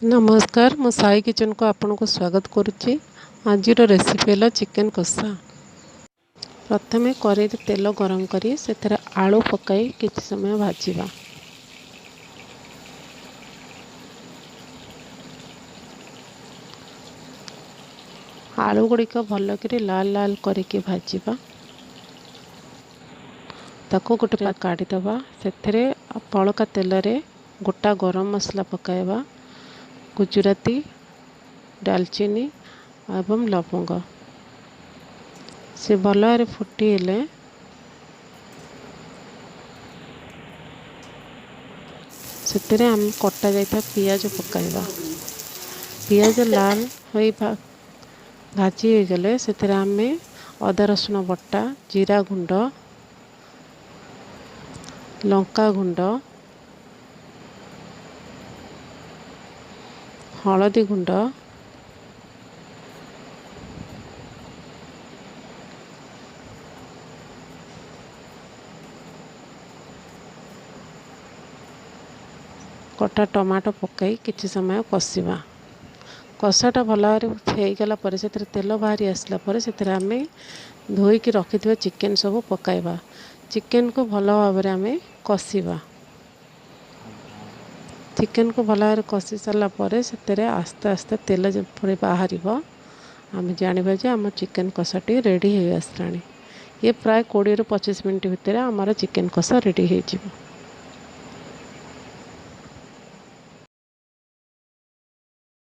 ନମସ୍କାର, ମୁଁ ସାଇ କିଚେନ୍କୁ ଆପଣଙ୍କୁ ସ୍ୱାଗତ କରୁଛି। ଆଜିର ରେସିପି ହେଲା ଚିକେନ୍ କଷା। ପ୍ରଥମେ କରେଇରେ ତେଲ ଗରମ କରି ସେଥିରେ ଆଳୁ ପକାଇ କିଛି ସମୟ ଭାଜିବା। ଆଳୁ ଗୁଡ଼ିକ ଭଲକରି ଲାଲ ଲାଲ କରିକି ଭାଜିବା। ତାକୁ ଗୋଟେ କାଢ଼ିଦେବା। ସେଥିରେ ବଳକା ତେଲରେ ଗୋଟା ଗରମ ମସଲା ପକାଇବା, ଗୁଜୁରାତି, ଡାଲଚିନି ଏବଂ ଲବଙ୍ଗ। ସେ ଭଲ ଭାବରେ ଫୁଟିହେଲେ ସେଥିରେ ଆମେ କଟା ଯାଇଥିବା ପିଆଜ ପକାଇବା। ପିଆଜ ଲାଲ ହୋଇ ଭାଜି ହୋଇଗଲେ ସେଥିରେ ଆମେ ଅଦା ରସୁଣ ବଟା, ଜିରା ଗୁଣ୍ଡ, ଲଙ୍କା ଗୁଣ୍ଡ, ହଳଦୀ ଗୁଣ୍ଡ, କଟା ଟମାଟୋ ପକାଇ କିଛି ସମୟ କଷିବା। କଷାଟା ଭଲ ଭାବରେ ହେଇଗଲା ପରେ, ସେଥିରେ ତେଲ ବାହାରି ଆସିଲା ପରେ ସେଥିରେ ଆମେ ଧୋଇକି ରଖିଥିବା ଚିକେନ୍ ସବୁ ପକାଇବା। ଚିକେନ୍କୁ ଭଲ ଭାବରେ ଆମେ କଷିବା। ଚିକେନ୍କୁ ଭଲ ଭାବରେ କଷି ସାରିଲା ପରେ ସେଥିରେ ଆସ୍ତେ ଆସ୍ତେ ତେଲ ଯେପରି ବାହାରିବ, ଆମେ ଜାଣିବା ଯେ ଆମ ଚିକେନ୍ କଷାଟି ରେଡ଼ି ହେଇ ଆସିଲାଣି। ଇଏ ପ୍ରାୟ 20ରୁ 25 ମିନିଟ୍ ଭିତରେ ଆମର ଚିକେନ୍ କଷା ରେଡ଼ି ହେଇଯିବ।